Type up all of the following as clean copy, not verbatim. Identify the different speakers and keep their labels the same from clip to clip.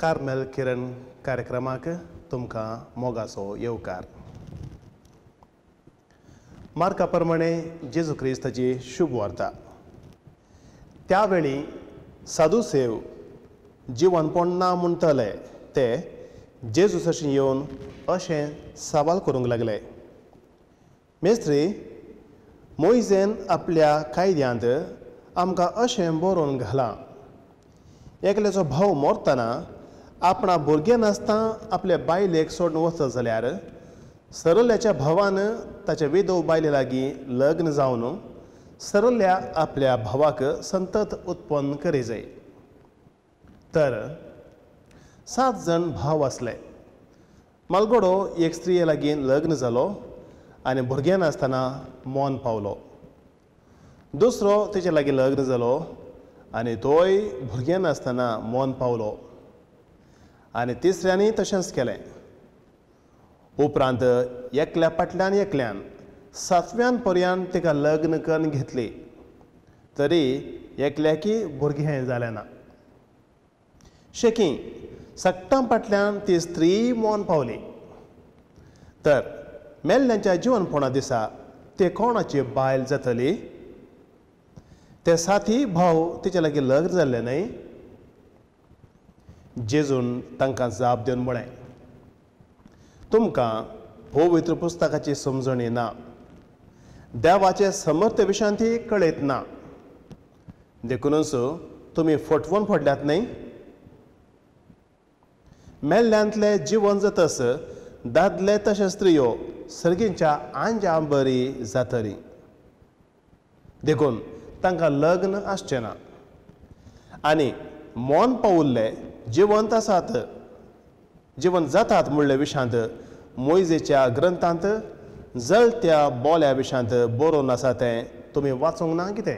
Speaker 1: Carmel किरण कार्यक्रमाक तुमकां मोगाचो येवकार। मार्का प्रमाणे जेजू क्रिस्ताची शुभ वार्ता। त्या वेळी साधुसेव जिवनपण ना म्हणटले ते जेजू सरशीं येवन अशें सवाल करूंक लागले, मेस्त्री, मोयजेन आपल्या कायद्यांत आमकां अशें बरोवन घालां, एकल्याचो भाव मरतना आपणा भुरगें नासतना आपल्या बायलेक सोडून वचत जाल्यार सरल्याच्या भावान ताच्या विधव बायले लागीं लग्न जावन सरल्या आपल्या भावाक संतत उत्पन्न करी जाय। तर 7 जाण भाव आसले। मालगोडो एक स्त्रिये लागीं लग्न जालो आनी भुरगें नासतना मौन पावलो। दुसरो तेचे लागीं लग्न जालो आनी तोय भुरगें नासतना मौन पावलो आनी तिसऱ्यांनी तशेंच केलें। उपरांत एकल्या फाटल्यान एकल्यान 7व्यान पर्यंत तिका लग्न करून घेतली, तरी एकल्याकी भुरगें जालें ना। शेकी सगटां फाटल्यान ती स्त्री मौन पावली। तर मेल्ल्यांच्या जिवनपणा दिसा ते कोणाची बायल जातली? ते साथी भाव तिचे लागीं लग्न जाल्ले न्हय? जेजून तांकां जाप दिवन म्हळें, तुमकां पवित्र पुस्तकाची समजणी ना, देवाचे समर्थ विशांती कळयत ना, देखूनच तुमी फटवून पडल्यात न्हय? मेल्ल्यांतले जिवन जातस दादले तशें स्त्रियो सर्गींच्या आंज्या बरी जातली, देखून तांकां लग्न आसचें ना। आनी मौन पावुल्ले जिवंत आसात, जिवंत जातात म्हणले विशांत मोयजेच्या ग्रंथांत जळत्या बोल्या विशांत बरोवन आसा तें तुमी वाचूंक ना कितें?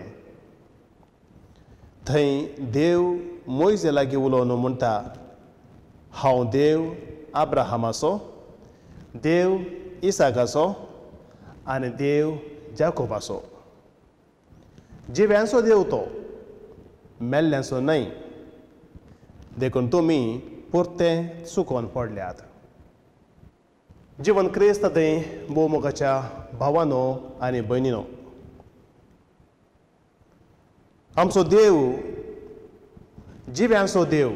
Speaker 1: थंय देव मोयजे लागीं उलोवन म्हणटा, हांव देव आब्राहामाचो, देव इसाकाचो आनी देव जाकोबाचो। जिव्यांचो देव तो, मेल्ल्यांचो न्हय। देखून तुमी परते चुकोवन पडल्यात। जिवन क्रिस्त थंय भोवमुखाच्या भावानो आनी भयणीनो, आमचो देव जिव्यांचो देव,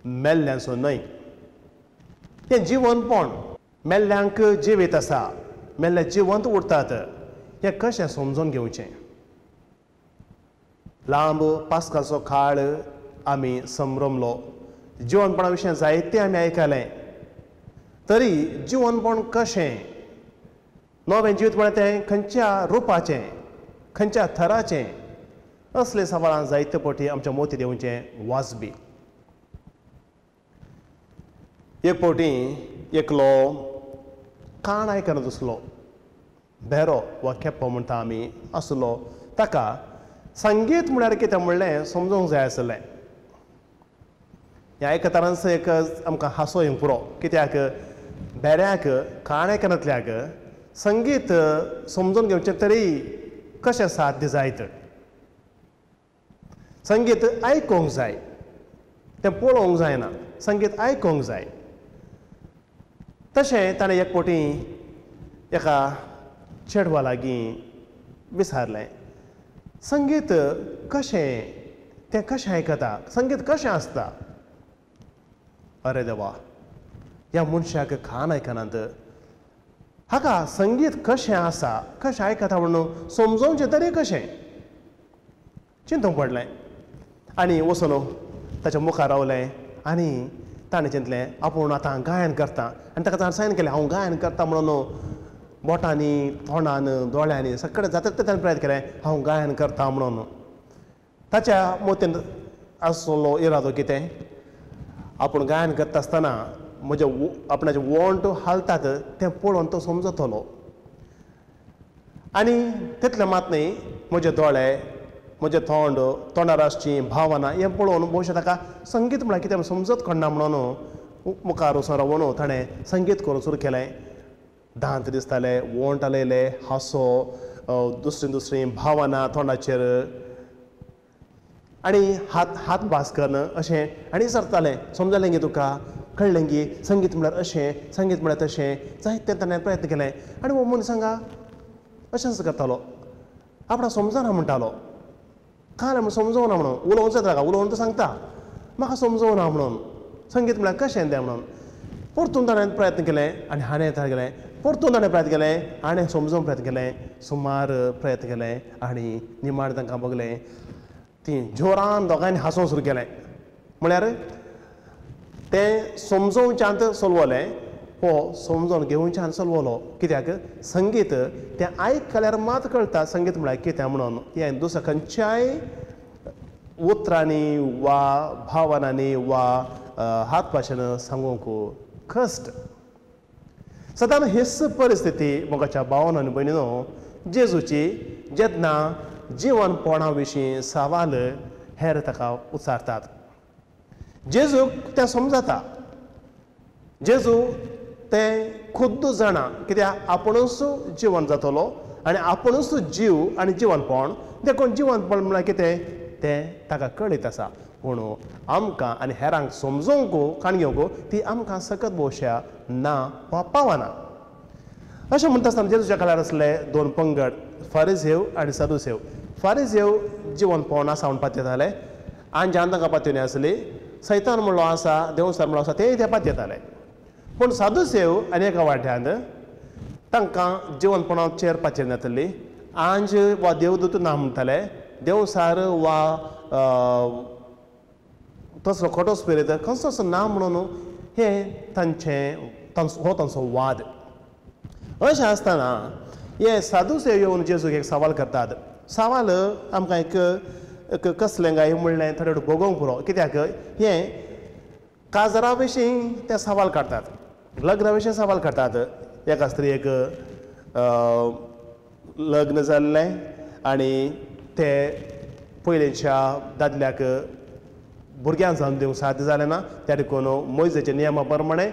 Speaker 1: मेल्ल्यांचो न्हय। तें जिवनपण मेल्ल्यांक जिवीत आसा, मेल्ले जिवंत उरतात, हें कशें समजून घेवचें? लांब पास्काचो काळ आमी संभ्रमलो, जिवनपणा विशीं जायतें आमी आयकलें, तरी जिवनपण कशें, नवें जिवीत म्हळ्यार तें खंयच्या रुपाचें, खंयच्या थराचें, असले सवालां जायते फावटी आमच्या मोती देवचें वाजबी। एक फावटी एकलो कान आयकना दुसलो भेरो वा खेप्पो म्हणटा आमी आसलो, ताका संगीत म्हळ्यार कितें म्हणलें समजूंक जाय आसलें। हें आयकतनाच एक आमकां हांसो येवंक पुरो, कित्याक भेऱ्याक कान आयकनातल्याक संगीत समजून घेवचें तरी कशें साध्य जायत? संगीत आयकूंक जाय, तें पळोवंक जायना, संगीत आयकूंक जाय। तशें ताणें एक फावटी एका चेडवा लागीं विचारलें, संगीत कशें, तें कशें आयकता, संगीत कशें आसता? अरे देवा, ह्या मनशाक कान आयकनात, हाका संगीत कशें आसा, कशें आयकता म्हणून समजोवचें तरी कशें? चिंतूंक पडलें आनी वचून ताच्या मुखार रावलें आनी ताणें चिंतलें आपूण आतां गायन करता, आनी ताका ताणें सायन केलें हांव गायन करता म्हणून बोटांनी, तोंडान, दोळ्यांनी सगळें जाता तितलें ताणें प्रयत्न केलें हांव गायन करता म्हणून। ताच्या मोतीन आसलो इरादो कितें, आपूण गायन करता आसतना म्हजे आपणाचे वोंट हालतात तें पळोवन तो समजतलो, आनी तितलें मात न्हय म्हजे दोळे, म्हजें तोंड, तोंडार आसची भावना हें पळोवन भोवशा ताका संगीत म्हळ्यार कितें समजत कोणना म्हणून मुखार वचून रावन ताणें संगीत करूंक सुरू केलें। दांत दिसताले, वोंट हालयले, हांसो, दुसरी दुसरी भावना तोंडाचेर। आनी हात हात भास करून अशें आनी सरतालें, समजलें गे तुका, कळ्ळें गे, संगीत म्हळ्यार अशें, संगीत म्हळ्यार तशें, जायते ताणें प्रयत्न केलें. आनी हो मनीस हांगा अशेंच करतालो, आपणाक समजना म्हणटालो, कांय म्हणून समजोना म्हणून उलोवंक जाता ताका, उलोवन तो सांगता म्हाका समजोना म्हणून, संगीत म्हळ्यार कशें तें म्हणून. परतून ताणें प्रयत्न केलें आनी हाणें तयार केलें, परतून ताणें प्रयत्न केलें, हाणें समजोवंक प्रयत्न केलें, सुमार प्रयत्न केलें आनी निमाणें तांकां बगलें ती जोरान दोगांयनी हांसूंक सुरू केलें. म्हळ्यार तें समजोवच्यांत चलवलें, हो समजोवन घेवच्यान चलवलो. कित्याक संगीत तें आयकल्यार मात कळटा संगीत म्हळ्यार कितें म्हणून, हें दुसऱ्या खंयच्याय उतरांनी वा भावनांनी वा हात भाशेन सांगूंक कश्ट. सदांच हीच परिस्थिती मोगाच्या भावान आनी भयणीनो जेजूची जेन्ना जिवनपणा विशीं सवाल हेर ताका उच्चारतात, जेजूक तें समजता, जेजू तें खुद्द जाणा, कित्याक आपुणूच जिवन जातलो आनी आपुणूच जीव आनी जिवनपण, देखून जिवनपण म्हळ्यार कितें तें ताका कळीत आसा. पूण आमकां आनी हेरांक समजोवंक काण घेवंक ती आमकां सकत भोवशा ना वा पावना. अशें म्हणटा आसतना जेजूच्या काळार आसले दोन पंगड, फारिजेव आनी सादुसेव. फारिजेव जिवनपण आसा म्हूण पातयताले, आंजान तांकां पातयणी आसली, सैतान म्हणलो आसा, देवसार म्हणलो आसा, तेय ते पातयताले. पूण सादुसेव आनी एका वाट्यांत तांकां जिवनपणाचेर पातयणी नासली, आंज वा देवदूत ना म्हणटाले, देवसार वा तसलो खोटो स्पिरीत खंयचोच ना म्हणून हें तांचें हो तांचो वाद. अशें आसतना हे सादुसेव येवन जेजूक एक सवाल करतात. सवाल आमकां एक कसलें काय म्हणलें थोडे भोगोवंक पुरो, कित्याक हें काजरा विशीं ते सवाल काडटात, लग्ना विशीं सवाल काडटात. एका स्त्रियेक लग्न जाल्लें आनी ते पयलींच्या दादल्याक भुरग्यांक जावन दिवंक साध्य जालें ना, त्या देखून मोयजेच्या नियमा प्रमाणे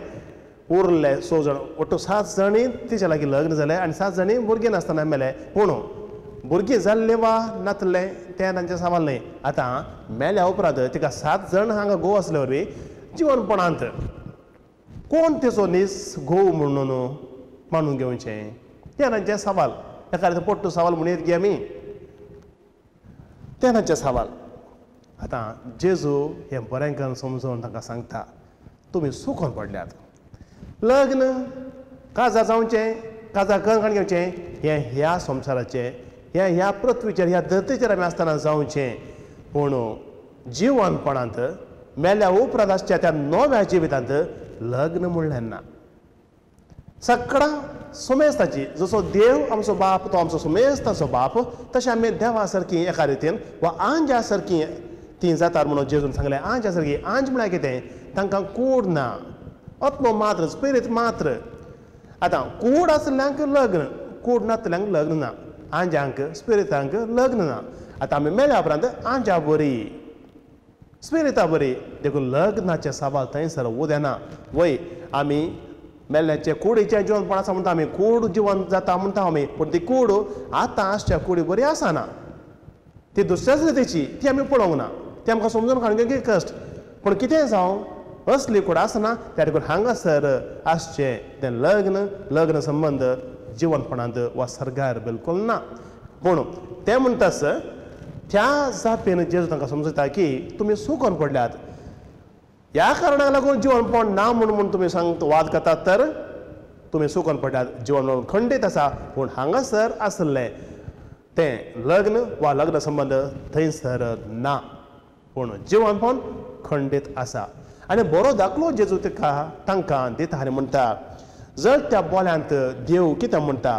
Speaker 1: उरले 6 जाण, ಒಟ್ಟು 7 जाणी तिच्या लागीं लग्न जालें आनी 7 जाणी भुरगीं नासतना मेले. पूण भुरगीं जाल्लें वा नातलें तें तांचें सवाल न्हय. आतां मेल्या उपरांत तिका 7 जाण हांगा घोव आसले वरवीं जिवनपणांत कोण तेचो नीस घोव म्हणून मानून घेवचें तें तांचें सवाल. एका पोट्टो सवाल म्हणयत गे आमी, तें तांचें सवाल. आतां जेजू हें बरें करून समजोवन तांकां सांगता, तुमी सुकोन पडल्यात, लग्न काजार जावचें, काजार करून घेवचें हें ह्या संवसाराचें, हें ह्या पृथ्वीचेर ह्या धरतीचेर आमी आसतना जावचें, पूण जिवनपणांत मेल्या उपरांत आसच्या त्या नव्या जिवितांत लग्न म्हणलें ना. सगळां सुमेस्ताची, जसो देव आमचो बाप तो आमचो सुमेस्ताचो बाप, तशें आमी देवा सारकी एका रितीन वा आंजा सारकी ती जातात म्हणून जेजून सांगलें. आंजा सारकी, आंज म्हळ्यार कितें, तांकां कूड ना, आत्मो मात्र, स्पिरीत मात्र. आतां कूड आसल्यांक लग्न, कूड नातल्यांक लग्न ना, आंजांक स्पिरितांक लग्न ना. आतां आमी मेल्या उपरांत आंजा बरी, स्पिरिता बरी, देखून लग्नाचें सवाल थंयसर उदेना. वय आमी मेल्ल्याचें कुडीचें जिवनपण आसा म्हणटा आमी, कूड जिवन जाता म्हणटा आमी, पूण ती कूड आतां आसच्या कुडी बरी आसना, ती दुसऱ्याच रितीची, ती आमी पळोवंक ना, ती आमकां समजून काडूंक कश्ट. पूण कितें जावं असली कूड आसना, त्या देखून हांगासर आसचें तें लग्न, लग्न संबंद जिवनपणांत वा सर्गार बिलकूल ना. पूण तें म्हणटास त्या जापेन जेजू तांकां समजता की तुमी सुकोन पडल्यात, ह्या कारणाक लागून जिवनपण ना म्हूण म्हूण तुमी सांग वाद करतात, तर तुमी सुकोन पडल्यात, जिवनपण खंडीत आसा. पूण हांगासर आसलें तें लग्न वा लग्न संबंद थंयसर ना, पूण जिवनपण खंडीत आसा. आनी बरो दाखलो जेजू तिका तांकां दिता आनी म्हणटा, जर त्या बोल्यांत देव कितें म्हणटा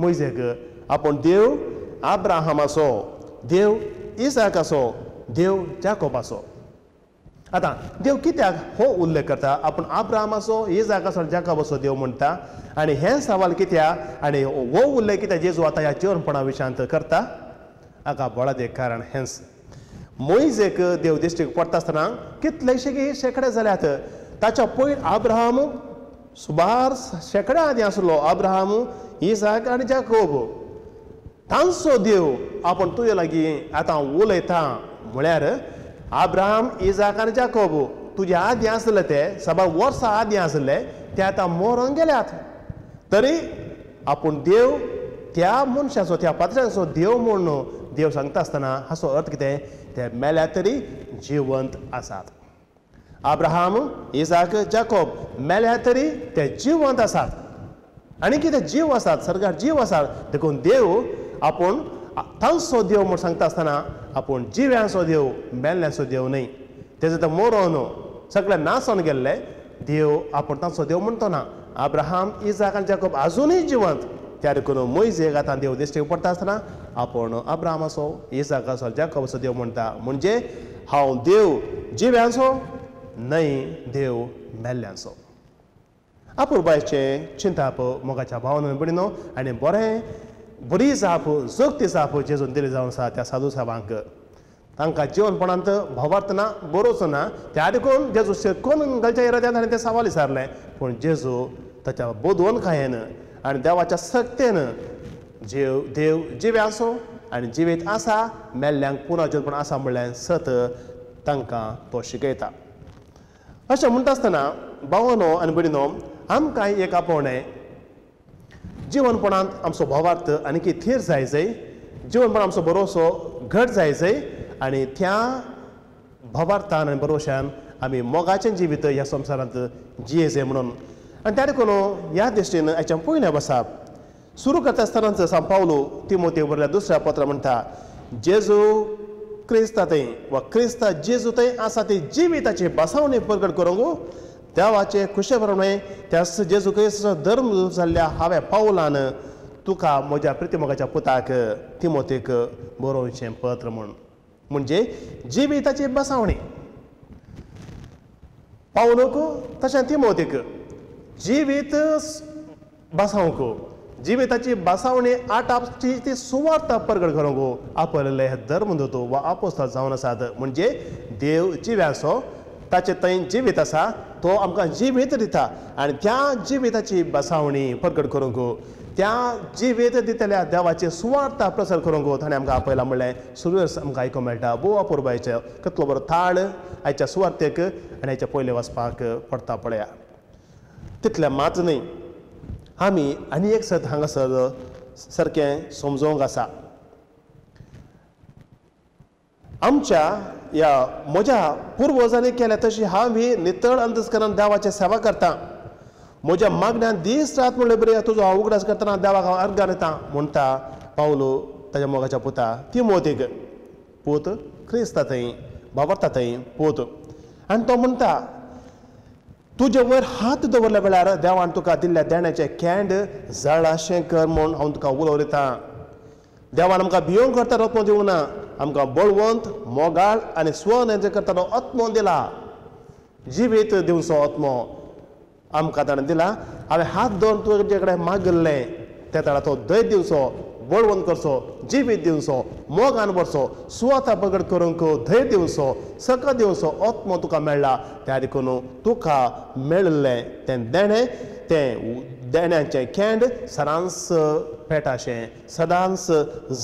Speaker 1: मोयजेक, आपूण देव आब्राहामाचो, देव इसाकाचो, देव जाकोबाचो. आतां देव कित्याक हो उल्लेख करता, आपूण आब्राहामाचो, इसाकाचो, जाकोबाचो देव म्हणटा, आनी हें सवाल कित्याक आनी हो उल्लेख कित्याक जेजू आतां ह्या जिवनपणा विशयांत करता, हाका बळादेक कारण हेंच. मोयजेक देव दिश्टीक पडटा आसतना कितलेशे शेंकडे जाल्यात, ताच्या पयर आब्राहाम सुमार शेंकड्या आदीं आसलो, आब्राहाम, इसाक आनी जाकोब, तांचो देव आपूण तुजे लागीं आतां उलयता म्हळ्यार आब्राहाम इजाक आनी जाकोब तुज्या आदीं आसले ते साबार वर्सां आदीं आसले ते आतां मरोन गेल्यात तरी आपूण देव त्या मनशाचो त्या पात्रांचो देव म्हूण देव सांगता आसतना हाचो अर्थ कितें ते मेल्या तरी जिवंत आसात. आब्राहाम इजाक जाकोब मेल्या तरी ते जिवंत आसात आनी कितें जीव आसात सर्गार जीव आसात. देखून देव आपूण तांचो देव म्हूण सांगता आसतना आपूण जिव्यांचो देव मेल्ल्यांचो देव न्हय. तेजो तो मरोन सगळे नासोन गेल्ले देव आपूण तांचो देव म्हणतो ना. आब्राहाम इजाक आनी जाकोब आजुनूय जिवंत. त्या देखून मोयजेक आतां देव दिश्टीक पडटा आसतना आपूण अब्राहामाचो इजाकाचो जाकोबाचो देव म्हणटा. म्हणजे हांव देव जिव्यांचो न्हय देव मेल्ल्यांचो. अपुरबायचें चिंताप मोगाच्या भावनान भयणीनो आनी बरें बरी जाप जोगती जाप जेजून दिली जावन आसा त्या साधू साहेबांक. तांकां जिवनपणांत भावार्थ ना बरोचो ना त्या देखून जेजू शेकोन घालच्या इराद्यान ताणें तें सवाल विचारलें. पूण जेजू ताच्या बोधवनकायेन आनी देवाच्या सक्तेन जीव देव जिव्यांचो आनी जिवीत आसा मेल्ल्यांक पुनर्जीवनपण आसा म्हणलें सत तांकां तो शिकयता. अशें म्हणटा आसतना भावानो आनी भयणीनो आमकां एक आपोवणें जिवनपणांत आमचो भावार्थ आनी थीर जाय जाय जिवनपण आमचो भरोसो घट जाय जाय आनी त्या भावार्थान आनी भरोश्यान आमी मोगाचें जिवीत ह्या संवसारांत जियेचें म्हणून. आनी त्या देखून ह्या दृश्टीन हाच्या पयलें बसाप सुरू करता आसतनाच सांव पावलो तिमोतेक बरयल्या दुसऱ्या पत्र म्हणटा जेजू क्रिस्ता थंय वा क्रिस्ता जेजू थंय आसा ती जिविताची बसावणी परगट करूंक देवाचे खुशे प्रमाणे त्या जेजू क्रिस्ताचो धर्म जाल्ल्या हांवें पावलान तुका म्हज्या प्रितीमोगाच्या पुताक तिमोतेक बरोवचें पत्र म्हूण. म्हणजे जिविताची बसावणी पावलोक तशें तिमोतेक जिवीत बसावंक जिविताची बसावणी आटापची ती सुवार्थ परगट करूंक आपले हे धर्मदूत वा आपोस्ताल जावन आसात. म्हणजे देव जिव्याचो ताचे थंय जिवीत आसा तो आमकां जिवीत दिता आनी त्या जिविताची बसावणी परगट करूंक त्या जिवीत दितल्या देवाची सुवार्थ प्रसार करूंक ताणें आमकां आपयला म्हणलें सुरवेर आमकां आयकूंक मेळटा. भोव अपुरबायचें कितलो बरो थाळ आयच्या सुवार्थेक आनी आयच्या पयलें वचपाक पडटा पळया. तितलें मात न्हय आमी आनी एक सत हांगासर सारकें समजोवंक आसा. आमच्या ह्या म्हज्या पुर्वजांनी केल्या तशी हांव ही नितळ अंतस्करान देवाची सेवा करता. म्हज्या मागण्यान दीस रात म्हणले बरी तुजो हांव उगडास करतना देवाक हांव अर्गां दिता म्हणटा पावलो ताच्या मोगाच्या पुता तिमोतेक. पूत क्रिस्ता थंय बाबरता थंय पूत आनी तो म्हणटा तुजे वयर हात दवरल्या वेळार देवान तुका दिल्ल्या देण्याचें कँड जळाशें कर म्हूण हांव तुका उलोवता. देवान आमकां भियोंक करता आत्मो दिवंक ना आमकां बळवंत मोगाळ आनी स्वनियंत्रण करतालो आत्मो दिला. जिवीत दिवचो आत्मो आमकां ताणें दिला. हांवें हात दवरून तुजे कडेन मागिल्लें त्या ताणें तो धैर्य दिवचो बळवंत करचो जिवीत दिवचो मोगान भरचो स्वता प्रगट करूंक धैर्य दिवचो सक दिवचो आत्मो तुका मेळ्ळा. त्या देखून तुका मेळिल्लें तें देणें तें देण्याचें कँड सदांच पेटाशें सदांच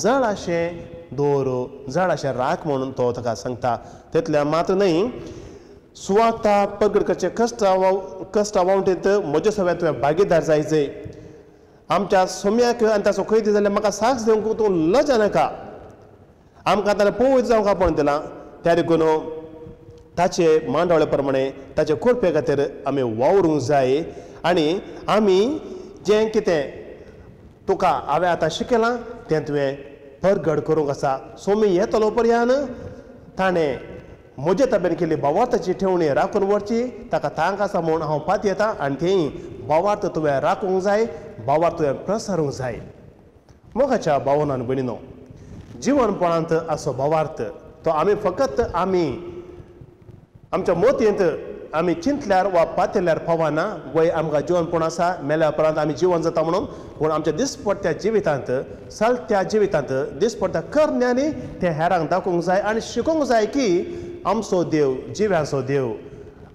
Speaker 1: जळाशें दवर जळाशें राख म्हणून तो ताका सांगता. तितलें मात्र न्हय सुवार्था प्रगट करचें कश्ट वावटेंत म्हजे सगळ्यात तुवें भागीदार जायचे. आमच्या सोम्याक आनी ताचो कैदी जाल्यार म्हाका साक्ष दिवंक तूं लजा नाका. आमकां ताणें पवित्र जावंक आपोवन दिलां त्या देखून ताचे मांडावळे प्रमाणे ताचे कृपे खातीर आमी वावरूंक जाय आनी आमी जें कितें तुका हांवें आतां शिकयलां तें तुवें परगट करूंक आसा. सोमी येतलो पर्यान ताणें म्हजे ताबेन केल्ली भावार्थाची ठेवणी राखून व्हरची ताका तांक आसा म्हूण हांव पातयेता आनी थंय भावार्थ तुवें राखूंक जाय भावार्थ तुवें प्रसारूंक जाय. मोगाच्या भावनान भयणीनो जिवनपणांत असो भावार्थ तो आमी फकत आमी आमच्या मोतयेंत आमी चिंतल्यार वा पातयल्यार पावना. वय आमकां जिवनपण आसा मेल्या उपरांत आमी जिवन जाता म्हणून पूण आमच्या दिसपट्ट्या जिवितांत चलत्या जिवितांत दिसपट्ट्या करण्यांनी तें हेरांक दाखोवंक जाय आनी शिकोवंक जाय की आमचो देव जिव्यांचो देव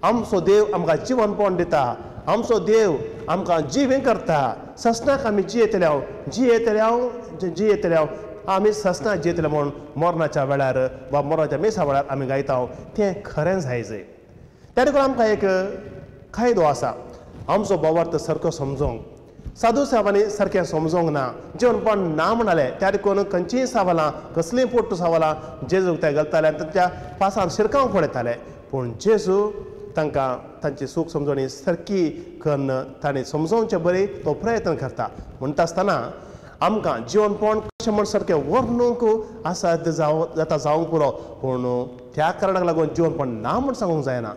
Speaker 1: आमचो देव आमकां जिवनपण दिता आमचो देव आमकां जिवें करता. ससनाक आमी जियेतले हांव जियेतले हांव जियेतले हांव आमी ससना जियेतले म्हूण मरणाच्या वेळार वा मरणाच्या मिसा वेळार आमी गायता तें खरें जायजय. त्या देखून आमकां एक कायदो आसा आमचो भावार्थ सारको समजोंक. साधू साहेबांनी सारकें समजोंक ना, जेवणपण ना म्हणाले त्या देखून खंयचीय सवालां कसलींय पोट्टू सवालां जेजूक ते घालताले आनी तांच्या पासान शिरकांव पळयताले. पूण जेजू तांकां तांची सूख समजणी सारकी कन्न ताणें समजोवचें बरी तो प्रयत्न करता. म्हणटा आसतना आमकां जिवनपण कशें म्हण सारकें वर्णूंक आसा जावं जाता जावंक पुरो, पूण त्या कारणाक लागून जिवनपण ना म्हूण सांगूंक जायना.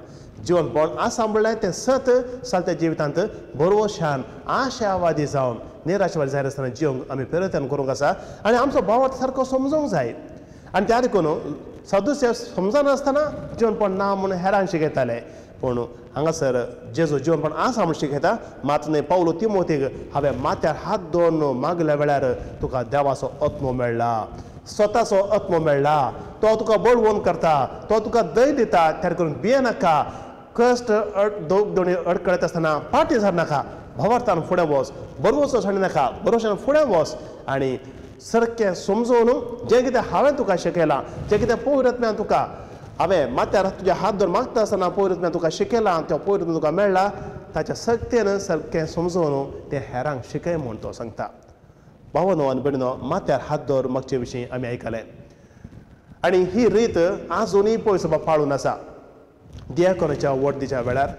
Speaker 1: जिवनपण आसा म्हणल्यार तें सत सालत्या जिवितांत भरवशान आशावादी जावन निराशवादी जायनासतना जिवंक आमी प्रयत्न करूंक आसा आनी आमचो भावार्थ सारको समजूंक जाय. आनी त्या देखून सदस्य समजनासतना जिवनपण ना म्हूण हेरांक शिकयताले, पूण हांगासर जेजू जिवनपण आसा म्हूण शिकयता. मात न्हय पावलो तिमोतीक हांवें माथ्यार हात दवरून मागल्या वेळार तुका देवाचो आत्मो मेळ्ळा, स्वताचो आत्मो मेळ्ळा, तो तुका बळवंत करता, तो तुका धैर्य दिता. त्या करून भियेनाका, कश्ट दोणी अडकळत आसतना फाटीं सरनाका, भावार्थान फुडें वच, बरवसो सांडनाका, बरोवशान फुडें वच आनी सारकें समजून जें कितें हांवें तुका शिकयलां, जें कितें पवित्र तुका हांवें माथ्यार तुज्या हात धरून मागता आसतना पवित्र तुका शिकयलां, तो पवित्र तुका मेळ्ळा, ताच्या सक्तेन सारकें समजून तें हेरांक शिकय म्हूण तो सांगता. भावनो आनी भयणीनो, माथ्यार हात दवर मागचे विशीं आमी आयकलें आनी ही रीत आजुनूय पयस पाळून आसा. दियाकोनाच्या वडदीच्या वेळार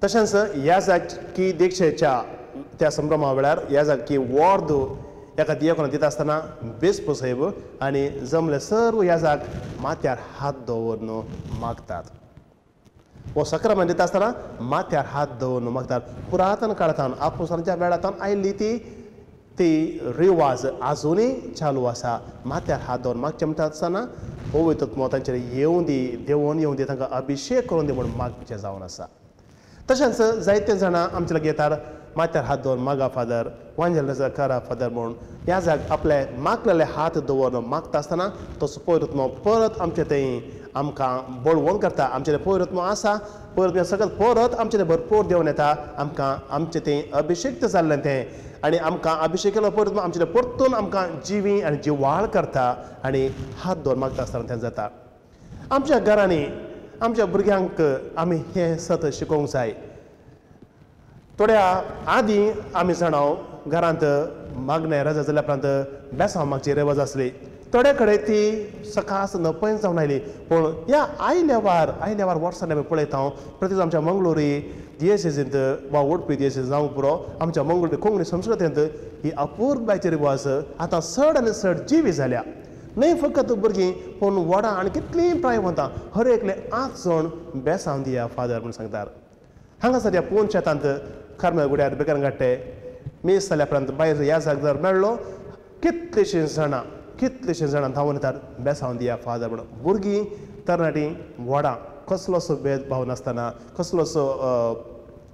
Speaker 1: तशेंच याजाकी दीक्षेच्या त्या संभ्रमा वेळार याजाकी वॉर्द एका दियाकोना दिता आसतना बेस्प साहेब आनी जमले सर्व याजाक माथ्यार हात दवरून मागतात. हो सक्रामेंत दिता आसतना माथ्यार हात दवरून मागतात. पुरातन काळांत आपुसांच्या वेळांत आयिल्ली ती ती रिवाज आजुनूय चालू आसा. माथ्यार हात दवरून मागचें म्हणटा आसतना पवित्र तांचेर येवं दी, देवोन येवं दी, तांकां अभिशेक करून दी म्हूण मागचें जावन आसा. तशेंच जायते जाणां आमचे लागीं येतात माथ्यार हात दवरून मागा फादर, वांजेल करा फादर म्हूण ह्या जाग आपले मागलेले हात दवरून मागता आसतना तो पवित्र परत आमचे थंय आमकां बळवंत करता. आमचे पवित्र आसा, पवित्र सगळें परत आमचे भरपूर देवन येता, आमकां आमचें थंय अभिशेक्त जाल्लें तें आनी आमकां अभिशेक केलो पवित्र आमचे परतून आमकां जिवी आनी जिवाळ करता आनी हात दवरून मागता आसतना तें जाता. आमच्या घरांनी आमच्या भुरग्यांक आमी हें सत शिकोवंक जाय. थोड्या आदीं आमी जाणां घरांत मागणें रजा जाल्या उपरांत बेसांव मागची रिवाज आसली, थोडे कडेन ती सकाळ नपयन जावन आयली. पूण ह्या आयल्या वार वर्सांनी आमी पळयता हांव प्रत्येक आमच्या मंगळुरी दियेसेजींत वा उडपी दियेसेज जावंक पुरो आमच्या मंगळुरी कोंकणी संस्कृतींत ही अपूर्बायची रिवाज आतां चड आनी चड जिवी जाल्या. न्हय फकत भुरगीं पूण व्हडां आनी कितलीं प्रायवंतां हर एकले 8 जाण बेसांव दिया फादर म्हूण सांगतात. हांगासर ह्या पूर्ण शेतांत कार्मेल गुड्यार बेगीन गाडटे मीस जाल्या उपरांत भायर ह्या जाग जर मेळ्ळो कितलींशीं जाणां धांवून येतात बेसांव दिया फादर म्हणून. भुरगीं तरणाटीं व्हडां कसलोसो भेदभाव नासतना, कसलोसो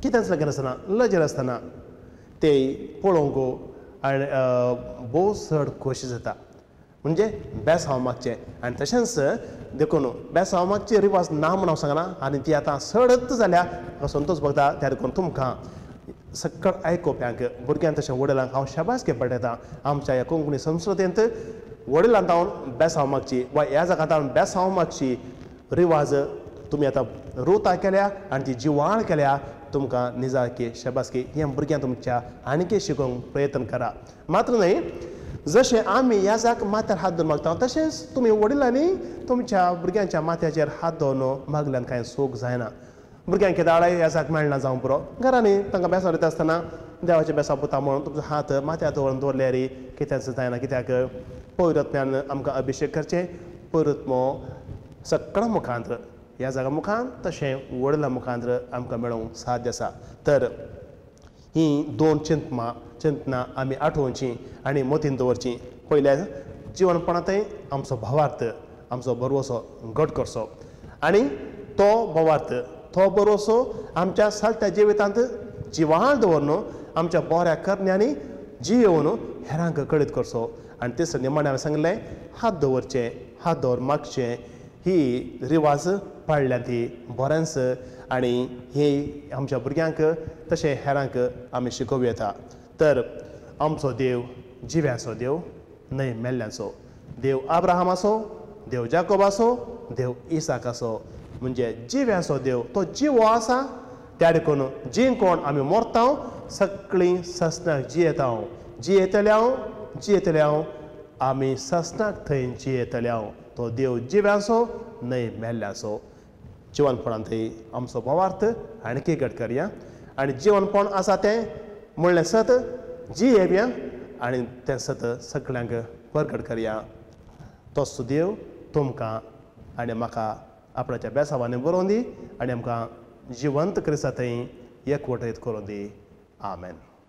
Speaker 1: कितेंच लागनासतना, लजेर आसतना ते पळोवंक आनी भोव चड खोशी जाता. म्हणजे बेसांव मागचें. आनी तशेंच देखून बेसांव मागचे रिवाज ना म्हूण हांव सांगना आनी ती आतां चडच जाल्या म्हाका संतोश भोगता. त्या देखून तुमकां सकळ आयकुप्यांक भुरग्यांक तशें वडिलांक हांव शाबासकी पडयता. आमच्या ह्या कोंकणी संस्कृतींत वडिलां तावन बेसांव मागची वा ह्या जागा बेसांव मागची रिवाज तुमी आतां रुता केल्या आनी ती जिवाळ केल्या. तुमकां निजाकी शाबासकी. हें भुरग्यांक तुमच्या आनीकय शिकोवंक प्रयत्न करा. मात्र न्हय जशें आमी ह्या जाग माथ्यार हात दवरून मागता तशेंच तुमी वडिलांनी तुमच्या भुरग्यांच्या माथ्याचेर हात दवरून मागल्यान कांय सूख जायना. भुरग्यांक केदाळाय ह्या जाग मेळना जावं पुरो, घरांनी तांकां बेसांव दिता आसतना देवाचें बेसांव पुता म्हणून तुमचो हात माथ्यार दवरून दवरल्यार कित्याक जायना. कित्याक पवित्रत्म्यान आमकां अभिशेक करचें, पवित्रत्मो सगळ्या मुखांत ह्या जागा मुखान तशें वडिलां मुखांत आमकां मेळोवंक साध्य आसा. तर ही दोन चिंतनां आमी आठोवचीं आनी मतीन दवरचीं. पयल्या जिवनपणांतय आमचो भावार्थ आमचो भरवसो घट करचो आनी तो भावार्थ तो भरवसो आमच्या सालत्या जिवितांत जिवाळ दवरून आमच्या बऱ्या करण्यांनी जियेवन हेरांक कळीत करचो. आनी तिसरें निमाणें हांवें सांगलें हात दवरचें, हात दवर मागचें ही रिवाज पाळ्ळ्या ती बरेंच आनी ही आमच्या भुरग्यांक तशें हेरांक आमी शिकोवं येता. तर आमचो देव जिव्याचो देव, न्हय मेल्ल्यांचो. देव अब्राहमाचो, देव जाकोबाचो, देव इसाकाचो, म्हणजे जिव्यांचो देव. तो जिवो आसा. त्या देखून जी कोण आमी मरता सगळीं ससनाक जियेता, जियेतले हांव, जियेतले हांव, आमी ससनाक थंय जियेतले हांव. तो देव जिव्यांचो न्हय मेल्ल्यांचो. जिवनपणांत थंय आमचो भावार्थ आणकी घट करया आनी जिवनपण आसा तें म्हणलें सत जियेवया आनी तें सत सगळ्यांक परगट करया. तोच देव तुमकां आनी म्हाका आपणाच्या बेसावांनी बरोवन दी आनी आमकां जिवंत क्रिस्ता थंय एकवटयत करून दी. आमेन.